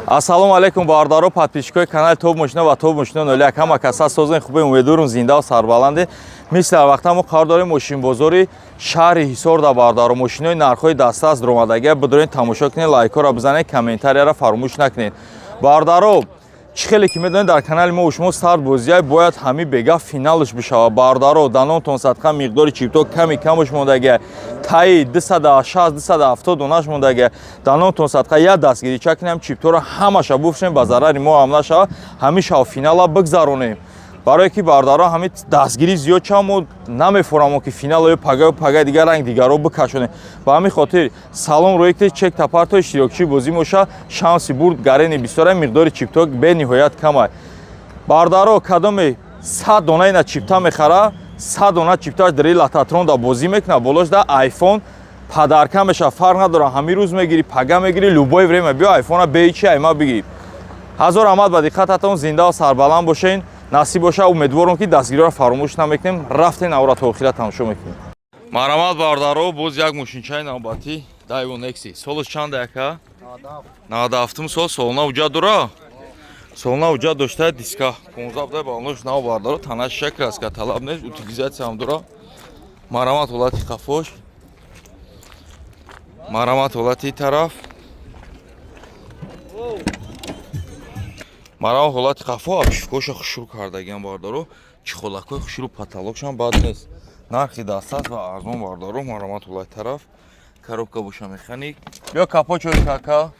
Ассалому алайкум, бародаро, подписчикои канали Топ Мошина ва Топ Мошина 01. Ҳама каса созен, хубе, умедворум, зинда ва сарбаланде. Мисли ҳар вақта мо қарор дорем мошинбозори шаҳри Ҳисор да, бародаро. Мошинои нархҳои дастраст дуромадагия бидорен, тамошо кунед, лайкҳоро бизанед, комментарияро фаромӯш накунед. Бародаро, чӣ хеле ки медонед, дар канали мо шумо старт бозия бояд ҳами бега финалш бишавад. Бародаро, данонтон садқа, миқдори чипто ками камаш мондагия, таи 260 270 донаш мондагия. Данонтон садқа, як дастгирича кунем, чипторо ҳамаша буфшем, ба зарари мо ҳам нашавад, ҳамин шав финала бигзаронем. Барое ки, бародаро, ҳамин дастгирӣ зиёд шава, мо намефорамо ки финалои пагаю пагай дигар ранг дигарро бикашонем. Ба ҳамин хотир салом роекти чек тапарто иштирокчии бозӣ моша, шанси бурд гарени бисёра, миқдори чипто бениҳоят камай. Бародаро, кадоме 100 дона ина чипта мехара, 100 дона чипташ дари лототрон да бозӣ мекунад, болош да айфон подарка мешавад. Фарқ надорад, ҳамин рӯз мегирӣ, пага мегирӣ, любое время биё, айфона беҳичи айма бигир. Ҳазор раҳмат ба диққататон, зинда ва сарбаланд бошен. Насиб боша, умедворам, ки дастгириро фаромӯш намекунем. Рафтем, навра то охира тамошо мекунем. Марҳамат, бародаро, боз як мошинчаи навбатӣ, Дайво Некси. Солаш чанда, яка? 97 сол. Солона уҷа дора, солона уҷа дошта, диска 15 буда, балонош нав, бародаро, танаш шакр талаб нест, утилизация ҳам дора. Марҳамат, ҳолати қафош, марҳамат, ҳолати тараф, марҳамат, ҳолати қафо. Обшивкоша хушрӯ кардагиам, бародаро, чихолакҳои хушрӯ, потолокшам бад нест, нархи дастаст ва арзон, бародаро. Марҳамат, ҳолати тараф, коробка боша механик. Биё, капочои кака.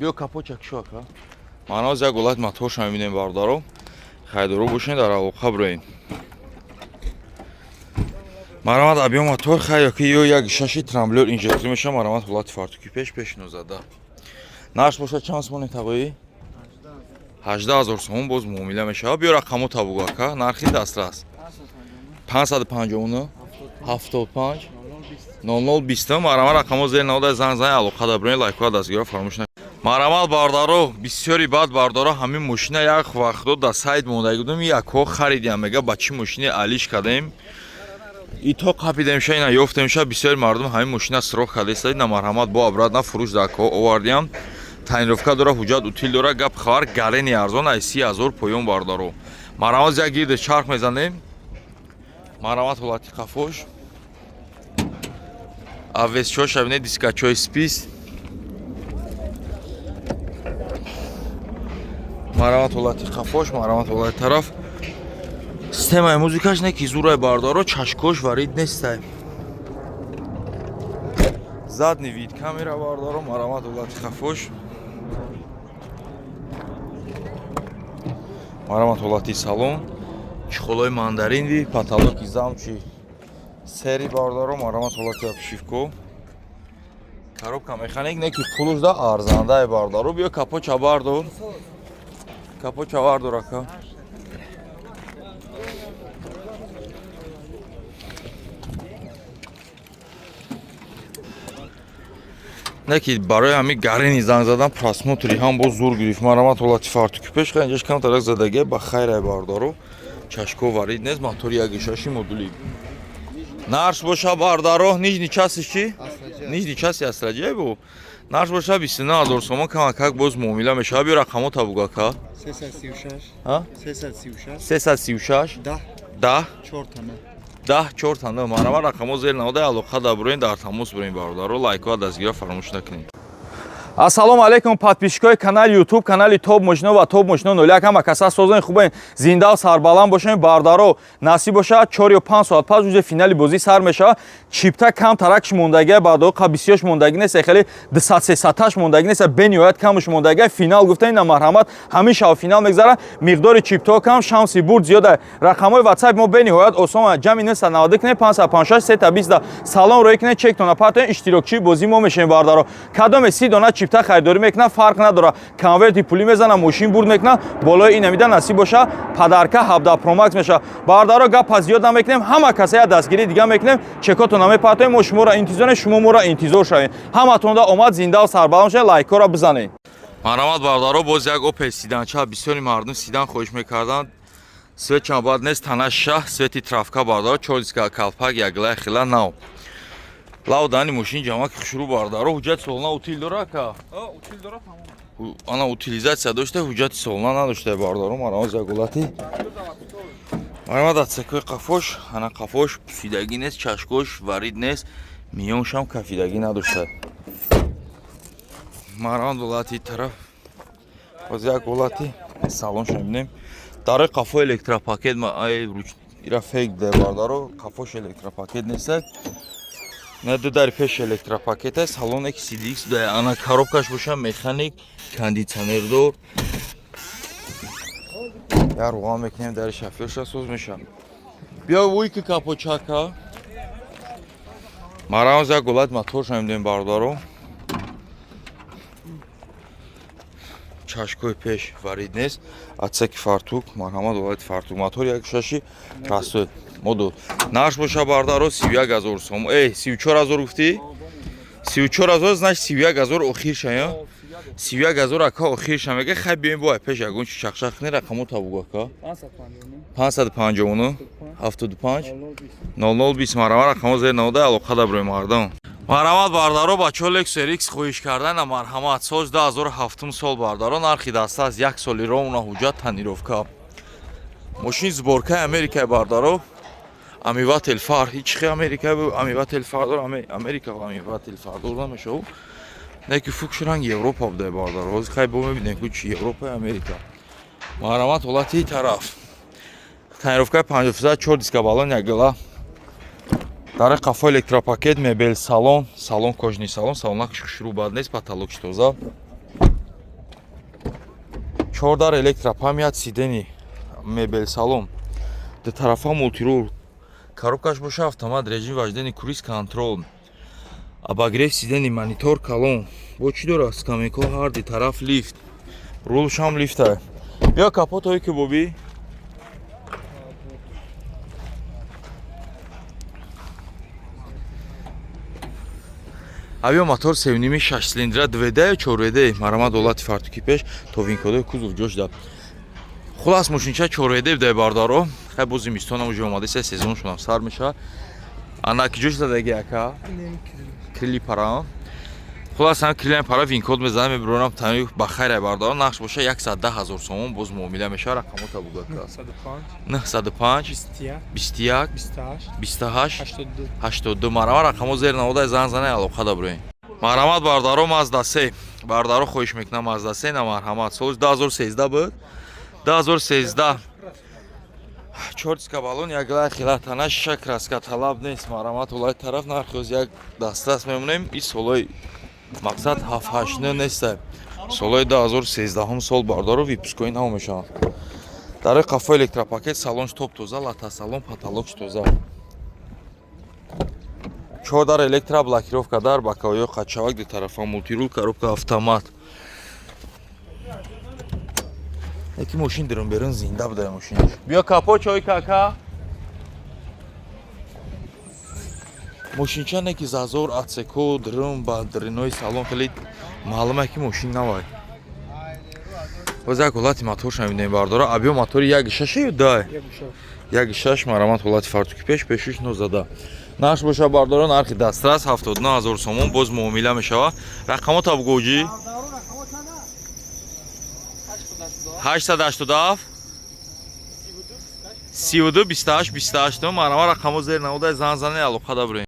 Биё, капоча кишо, ака. Маъноз як ҳолати моторша мебинем, бародаро. Хайдоро бошен, дар алоқа бироем. Марҳамат, объём мотор хай ёки ё як шаши трамблёр инжектор меша. Марҳамат, ҳолати фартуки пеш, пеш нозада. Нарх боша чанд сомони, тағоӣ? 18 000 сомон, боз муомила мешавад. Биё, рақамо табугу, ака, нархи дастрас. 559 75 00 20. Марҳамат, рақамо зер навода, занг зани, алоқа да бироен, лайкҳоя дастгиро фаромӯш накунед. Марҳамат, бародаро, бисёри баъд, бародаро, ҳамин мошина як вақтдо дар сайт мондаги будем, якҳо харидиам, мега ба чӣ мошине алиш кардем, ито қапидемша, ина ёфтемша. Бисёри мардум ҳамин мошина сироқ кардеста. Ина, марҳамат, бо обратно фурӯш дар ко овардиам. Тонировка дора, ҳуҷҷат утил дора, гап хабар гарени арзон, ай 30 000 поён, бародаро. Марҳамат, як гирде чарх мезанем. Марҳамат, ҳолати қафош, авесчоша бинед, дискачои спис. Марҳамат, ҳолати қафош, марҳамат, ҳолати тараф. Системаи музикаш не ки зурай, бародаро, чашкош варид нестай. Задний вид камера, бародаро. Марҳамат, ҳолати қафош, марҳамат, ҳолати салон, чехолои мандаринви, потолоки замчи сери, бародаро. Марҳамат, ҳолати обшивко, коробка механик, не ки пулуш да арзандай, бародаро. Биё, капоча бардор, капоча бардор, ака. Не ки барои ҳамин гарени занг задан, просмотри ҳам боз зур гирифт. Марҳамат, ҳолати фартуки пеш, инҷаш камтарак задагия, ба хайрай, бародаро, чашко варид нест, мотори як шаши модули. Нарш боша, бародаро, нижний частиш чи? Нижний части астраҷай бу. Нарш боша 29 000 сомон, камакак боз муомила мешавад. Биё, рақамо табугака. 336 336 336 10 10 4 тана. 10 4 тана. Марҳамат, рақамо зер навода, алоқа да бироен, дар тамос бироен, бародаро, лайкҳоя дастгира фаромӯш накунед. Ассалому алайкум, подписчикои канали YouTube, канали Топ Мошино ва Топ Мошино 01. Ҳама каса созани, хубен, зинда ва сарбаланд бошем, бародаро. Насиб бошад, 4 ё 5 соат пас уже финали бозӣ сар мешавад. Чипта кам таракш мондагия, бародаро, қа бисёрш мондагӣ нест, хеле 200 300 мондагӣ нест, бениҳоят камш мондагия. Финал гуфта, ина, марҳамат, ҳамин шав финал мегзара. Миқдори чипто кам, шанси бурд зиёда. Рақамҳои WhatsApp мо бениҳоят осон: ҷамъи 990 кунед, 556 320. Салом роӣ кунед, чектона партоен, иштирокчии бозӣ мо мешавем, бародаро. Кадоме 30 дона чипта харидорӣ мекунад, фарқ надорад, конверти пулӣ мезана, мошин бурд мекунад, болои ин амида, насиб боша, подарка 17 Pro Max мешавад. Бародаро, гапа зиёд намекунем, ҳама каса як дастгирӣ дига мекунем, чекотон намепартоем, мо шуморо интизорем, шумо моро интизор шавем. Ҳаматонда омад, зинда ва сарбаланд шавед, лайкҳоро бизанед. Марҳамат, бародаро, боз як Опел седанча. Бисёри мардум седан хоҳиш мекарданд. Свет чанд бад нест, тана шаҳ, свети травка, бародаро, чор диска, калпак яглай, хела нав. Лав дани мошин ҷамъаки хушрӯ, бардаро. Ҳуҷҷати солона, утил дора, ака? Утил дора, тамом. Ана, утилизация дошта, ҳуҷҷати солона надошта, бардаро. Марҳамат, загулати, марҳамат, отсекои қафош. Ана, қафош пусидагӣ нест, чашкош варид нест, миёншам кафидагӣ надошта. Марҳамат, ҳолати тараф. Боз як ҳолати салонша мебинем. Дарои қафо электропакет, ира фейк де, бардаро, қафош электропакет нест. На, ду дари пеш электропакет аст. Салон CDX да. Ана, коробкаш боша механик, кондитсионердор. Я руға мекунем, дари шофёрша соз меша. Биё, вуйки капочака. Марҳамат, як ҳолат моторша мебинем, бародаро. Чашкои пеш варид нест, отсеки фартук. Марҳамат, ҳолати фартук, мотор як шаши расоид модул. Нарх боша, бардаро, 31 000 сом. Эй, 34 000 гуфтӣ? 34 000, значит, 31 000 охирша, я 31 000, ака, охирша мега. Хай, биёем, бо пеш ягон чи чақчақ не. Рақамо табугу, ака. 559 75 00 20. Марҳамат, рақамо зер навода, алоқа да брои мардам. Марҳамат, бардаро, бачаҳо Lexus RX хоҳиш кардана. Марҳамат, соли 2007 сол, бардаро, нархи даста аз як соли ровно, ҳуҷҷат, тонировка. Мошини сборкаи Америкаи, бардаро. Омыватель фар ҳеч хе Америка, омыватель фар дор. Америка омыватель фар дор намешав, не ки фукш ранг Европа буда, бардаро. Ҳозир хай бо мебинем ку чи Европа, Америка. Марҳамат, ҳолати тараф, тонировкаи 50%, чор диска, балон якгила. Дари қафо электропакет, мебел салон, салон кожаный салон, салонакш хушрӯ, бад нест, потолокш тоза. Чор дар электропамять сидений, мебел салон, ду тарафа мультирул. Коробкаш боша автомат, режим вождения круиз контроль, обогрев сидений, монитор калон. Бо чӣ дора? Скамейко ҳар ди тараф, лифт, рулшам лифта. Биё, капотое ки боби. Авио мотор севними шаш цилиндра, 2D ё 4D. Марҳамат, ҳолати фартуки пеш, то винкодои кузов ҷош да. Хулас, мошинча 4D буда, бардаро. Хай, боз зимистонам уже омадаиста, сезоншонам сар мешавад. Ана ки ҷош задаги, ака? Крили пара. Хулас, ҳам крилиам пара, винкод мезанам, мебиронам тани. Ба хайр, бардаро. Нақш боша 110 000 сомон, боз муомила мешавад. Рақамота бугака. 905 21 28 82. Марҳамат, рақамо зер навода, зан зана, алоқа да бироем. Марҳамат, бардаро, Мазда 3. Бардаро, хоҳиш мекунам, Мазда 3 на. Марҳамат, соли 2013 буд, 2013, чор диска, балон якла хила, тана шиша, краска талаб нест. Марҳамат, ҳолати тараф, нархи оз як дастрас мемонем. И солои мақсад 7-8 неста, солои 2013 сол, бардаро, выпускҳои нав мешаванд. Дарои қафо электропакет, салонш топ тоза, лата салон, потолокш тоза. Чор дар электро, блокировка дар, боковоё қачавак, ду тарафа мультирул, коробка автомат. Яки мошин дирун берун зинда буда мошин. Биё, капо чой кака. Мошинча не ки зазор, отсеко дирун ба диринои салон хеле маълума ки мошин навай. Боз як ҳолати моторша мебинем, бардора. Абиё мотори як шаше ё дай? Як шаш. Марҳамат, ҳолати фартуки пеш, пешиш нозада. Нарх боша, бардора, нархи дастрас 79 000 сомон, боз муомила мешавад. Рақамота бугӯҷӣ. 887 32 28 28. Марҳамат, рақамо зер навода, зан зане, алоқа да бирем.